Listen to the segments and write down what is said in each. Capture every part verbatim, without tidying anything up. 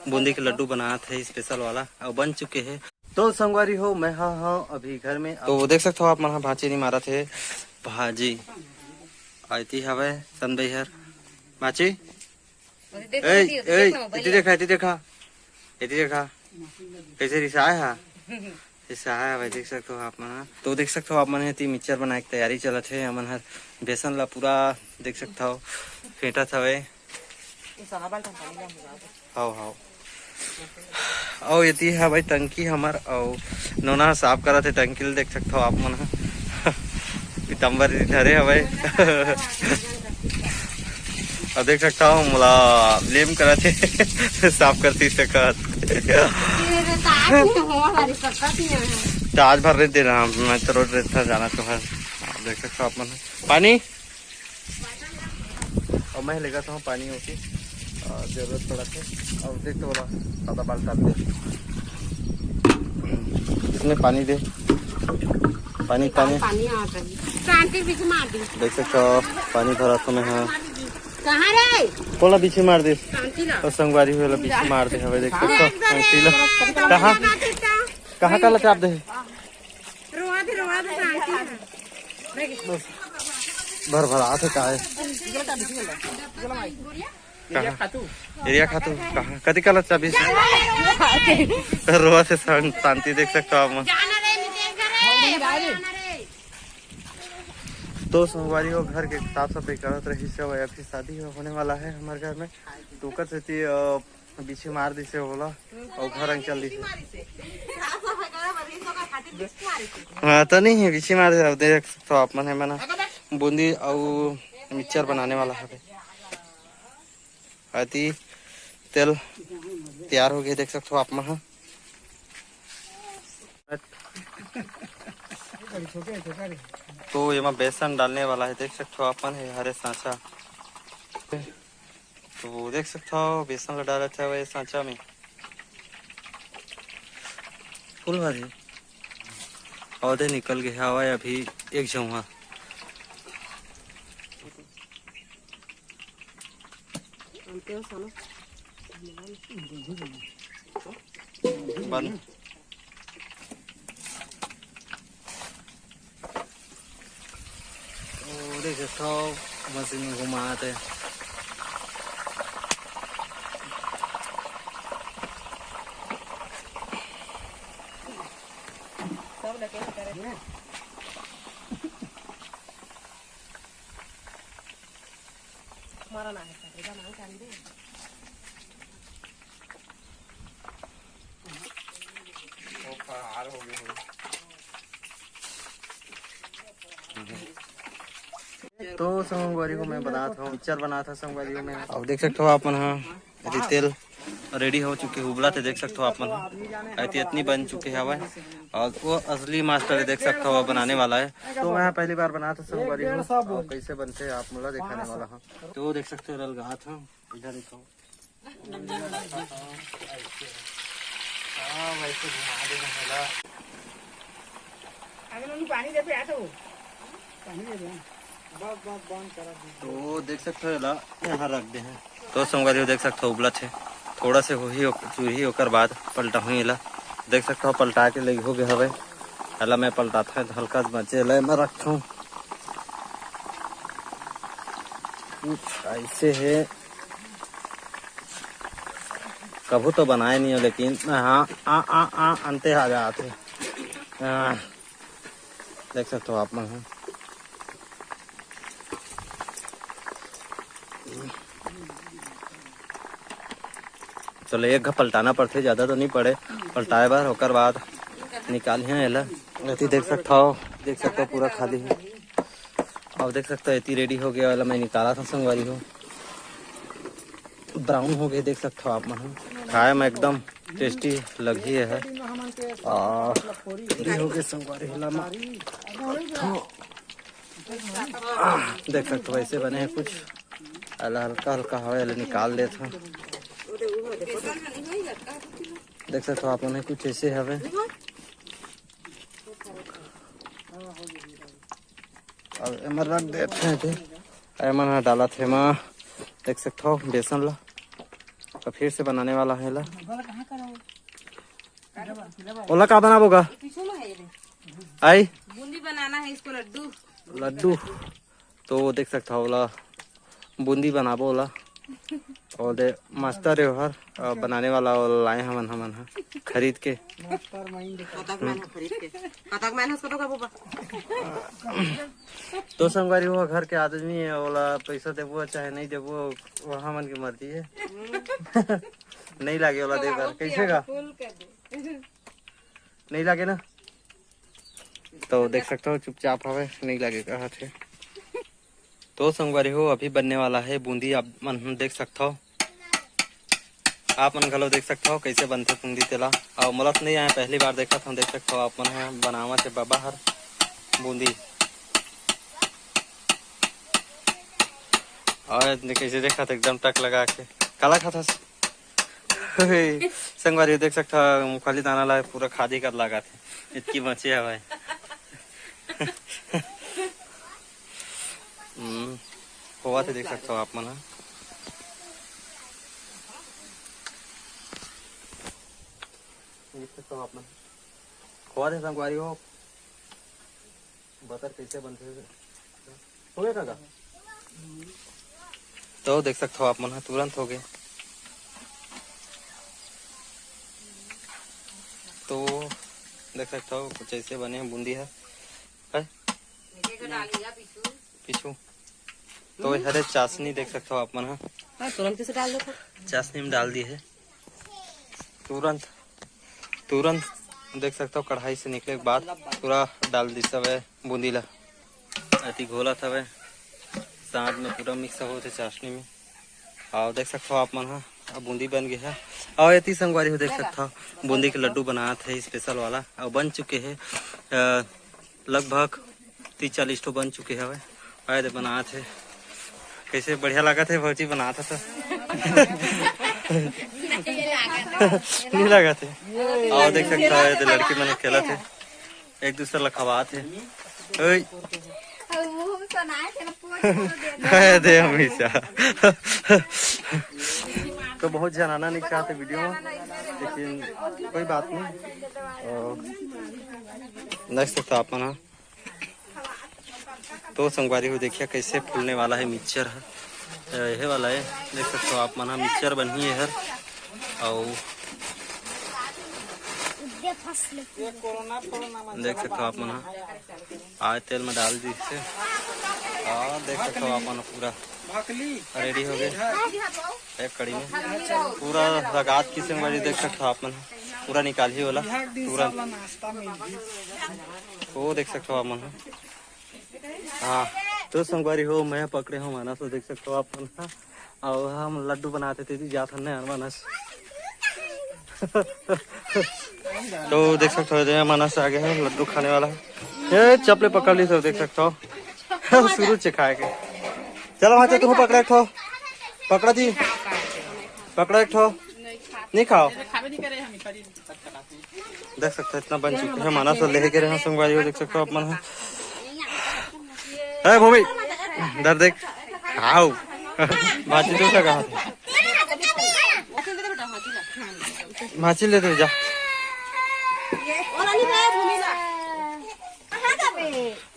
बूंदी के लड्डू बनात हे स्पेशल वाला, अउ बन चुके हे। तो संगवारी हो, मैं हा, हा अभी घर में। तो देख सकत हो आप मन हा, भांची नहीं मारत हे, भाजी आती हवे सन बई हर। भांची, ए, ए, इति देखा, इति देखा, इति देखा, कैसे रिसाए हा? रिसाए हा भाई, देख सकत हो आप मन हा। तो देख सकत हो आप मन हा, एती मिक्सचर बनाए के तैयारी चलत हे। हमन हर बेसन ला पूरा देख सकत हो, फेंटत हवे। हाव, हाव। अउ एती हवय टंकी हमर, अउ नोना साफ करत हे टंकी ल, देख सकत हो आप मन ह। पीताम्बर जी धरे हवय। अउ देख सकत हो, मोला blame करत हे, साफ करती सकत। ये तो ताज नहीं हुआ, हमारी सकत ही नहीं है। ताज भर नहीं देना, मैं तो रोज रहता जाना तो हर। देख सकत हो आप मन ह। पानी अउ मैं लेगत हूँ पानी ओती, अ, जरूरत पड़त हे। अउ देख तो बोला, सादा बाल्टी दे। इसमें पानी दे। पानी, पानी। पानी आ गई। शांति बीच मार दी। देख सकत हो, पानी भरत हूँ मैं, हाँ। कहाँ रे? बोला बीच में मार दे। शांति ला। तो संगवारी हो, बीच में मार दे हवे, देख सकत हो, शांति ला। कहाँ, कहाँ का लचाप दे? रोवा दे, रोवा दे, शांति से। बस, भर भर आथे का हे? कहाँ? एरिया खातू। एरिया खातू, कहाँ? कति काला चाबी से? रोवा से शां-, शांति देख सकत हो आप मन। तो संगवारी हो, घर के साफ सफाई करत रहिस हे, अभी शादी होने वाला हे हमर घर में, तो ओकर सेती, अ, बीछी मार दिसे ओला, अउ घर अंग चल दिसे। हाँ, तो नहीं हे, बीछी मार दिसे। अब देख सकत हो आप मन, हे मन बूंदी अउ मिक्सचर बनाने वाला हवे। अति तेल तैयार हो गए, देख सकत हो आप मन ह। तो एमा बेसन डालने वाला हे, देख सकत हो आप मन, हे हरे सांचा। तो देख सकत हो, बेसन ला डालत हवे सांचा में। फूल भाजी। पौधे निकल गए हवय अभी एक झउहा। बन। ओ, देख सकत हो, मशीन में घुमात हे। तो संगवारी हो, मैं बनात हूँ, मिक्सचर बनात हूँ संगवारी हो मैं। अब देख सकत हो आप मन ह, एती तेल रेडी हो चुके, उबलत हे, देख सकत हो आप मन ह। एती एतनी बन चुके हवय, अउ वो असली मास्टर हे, देख सकत हो, वो बनाने वाला हे। तो मैं पहली बार बनात हूँ संगवारी हो, अउ कैसे बनथे आप मन ला दिखाने वाला हूँ। तो देख सकत हो, रलगात हूँ, इधर देखो। हाँ, वैसे घुमा देना होला। अगर उन्हें पानी दे पे आ तो, पानी दे दे। बस, बस, बंद करा दीजिए। तो देख सकत हो, एला यहाँ रख दे हैं। तो संगवारी हो, देख सकत हो, उबलत हे। थोड़ा से होही ओक-, चूरही, ओकर बाद पलटा हुई एला। देख सकत हो, पलटा के लगी हो गए हवे। एला मैं पलटात हूँ, हल्का से बचे एला मैं रखत हूँ। कुछ ऐसे हे। कभू तो बनाए नहीं हो, लेकिन हाँ, आ, आ, आ, अंते आ जात हे। हाँ, देख सकत हो आप मन ह। चलो, एक घ पलटाना पड़थे, ज्यादा तो नहीं पड़े पलटाए बर। ओकर बाद निकालिहा एला। एती देख सकत हो, देख सकत हो, पूरा खाली हे। अब देख सकत हो, एती रेडी हो गया वाला मैं निकालत हूँ संगवारी हो। ब्राउन हो गए, देख सकत हो आप मन। खाए में एकदम टेस्टी लगही है। आ, रेडी हो गए संगवारी हो, ला मैं देख सकत हो, वैसे बने हैं कुछ। एला हल्का हल्का हवे, एला निकाल देत हूँ। देख सकत हो आप मन, कुछ ऐसे हवे। अब एमा रख देत हैं एती। एमन ह डालत हे एमा, देख सकत हो बेसन ला। तो फिर से बनाने वाला है ला। ओला का बनाबो गा? पीछू में है ये। आई बूंदी बनाना है इसको, लड्डू। लड्डू। तो देख सकता हो ओला बूंदी बनाबो ओला। और दे मास्टर है हर, अ, बनाने वाला ओला लाए हमन, हमन ह खरीद के। कतक मैन ह खरीद के? कतक मैन ह, कतक बाबा? तो संगवारी हो, घर के आदमी है, ओला पैसा देबो चाहे नहीं देबो, वो हमन की मर्जी है। नहीं लागे ओला दे बर, कैसे गा? नहीं लागे ना, तो देख सकता हो चुपचाप हवे, नहीं लागे कहा थे। तो संगवारी हो, अभी बनने वाला है बूंदी। आप मन देख सकता हो, आप मन घलो देख सकता हो कैसे बनथे बूंदी तेला। और मोला तो नहीं आया, पहली बार देखा था। देख सकता हो आप मन ह बनावा से बाबा हर बूंदी। और कैसे देखा था एकदम टक लगा के। काला खाता? संगवारी देख सकता हो, मूंगफली दाना ला पूरा खादी कर लगा थे, इतकी बचे हवय। हम्म, खोवा थे देख सकता हो आप मन ह। देख सकता हो आप मन, खोवा थे संगवारी हो। बतर कैसे बनथे? हो गया काका? तो देख सकता हो आप मन ह, तुरंत हो गए। तो देख सकता हो कुछ ऐसे बने हैं बूंदी है, है? पीछू। तो ये हरे चाशनी देख सकता हो आप मन ह। हाँ, तुरंत कैसे डाल दो? चाशनी में डाल दी है तुरंत, तुरंत। देख सकता हो कढ़ाई से निकले के बाद पूरा डाल दी सब है बूंदी ला। अति घोलत हवे, साथ में पूरा मिक्स होत हे चाशनी में। और देख सकता हो आप मन ह, अब बूंदी बन गए है। और एती संगवारी हो देख सकता हो बूंदी के लड्डू बनात है स्पेशल वाला, और बन चुके हैं। अ, लगभग तीस चालीस ठो बन चुके हवे। आए दे बनात हे, कैसे बढ़िया लागत हे भौजी बनात हे तो। नहीं लागत हे। और देख सकता हो ये दे लड़की मन खेलत हे, एक दूसरे ला खवात हे। ओए। दे हमेशा। तो बहुत जनाना नहीं चाहते वीडियो में, लेकिन कोई बात नहीं। और देख सकता हो आप मन ह। तो संगवारी हो देखिए कैसे फूलने वाला है मिक्सचर ह। यही वाला है, देख सकते हो आप मन ह मिक्सचर बनही है हर। और देख सकते हो आप मन ह आज तेल में डाल दी से। और देख सकते हो आप मन ह पूरा रेडी हो गए। एक कड़ी में पूरा रगात की संगवारी देख सकते हो आप मन ह। पूरा निकाल ही वाला पूरा। वो देख सकते हो आप मन ह। हाँ, तो संगवारी हो, मैं पकड़े हूँ मानस, तो देख सकते हो आप मन ह। और हम लड्डू बनाते थे जी, जात हन मानस। तो देख सकते हो जे मानस आगे है लड्डू खाने वाला है। ये चपले पकड़ ली सब देख सकते हो। शुरू से खाए के। चलो वहाँ से तुम पकड़ा एक ठो, पकड़ा जी, पकड़ा एक ठो। नहीं खाओ। देख सकते हो इतना बन चुके हैं, मानस ले के रहे हैं संगवारी हो, देख सकते हो आप मन ह। ए भूमि, इधर देख, खाओ। भांची दूसरा कहाँ थे? भांची ले दे जा।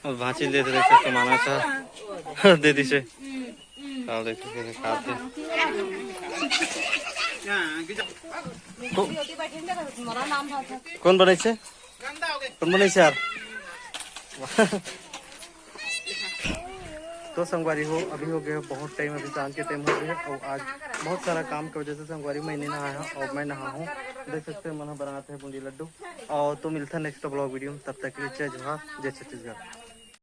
अब भांची ले दे, देख सकते हो मानस ह। दे दी से। आओ देखो कैसे खाते। को-, कौन बनाई से? कौन बनाई से यार? तो संगवारी हो, अभी हो गए बहुत टाइम, अभी शाम के टाइम हो गए और आज बहुत सारा काम की वजह से संगवारी मैं नहीं नहाया हूँ और मैं नहा हूँ। देख सकते हो मन बनाते हैं बूंदी लड्डू। और तो मिलता है नेक्स्ट ब्लॉग वीडियो में, तब तक के लिए जय जोहार, जय छत्तीसगढ़।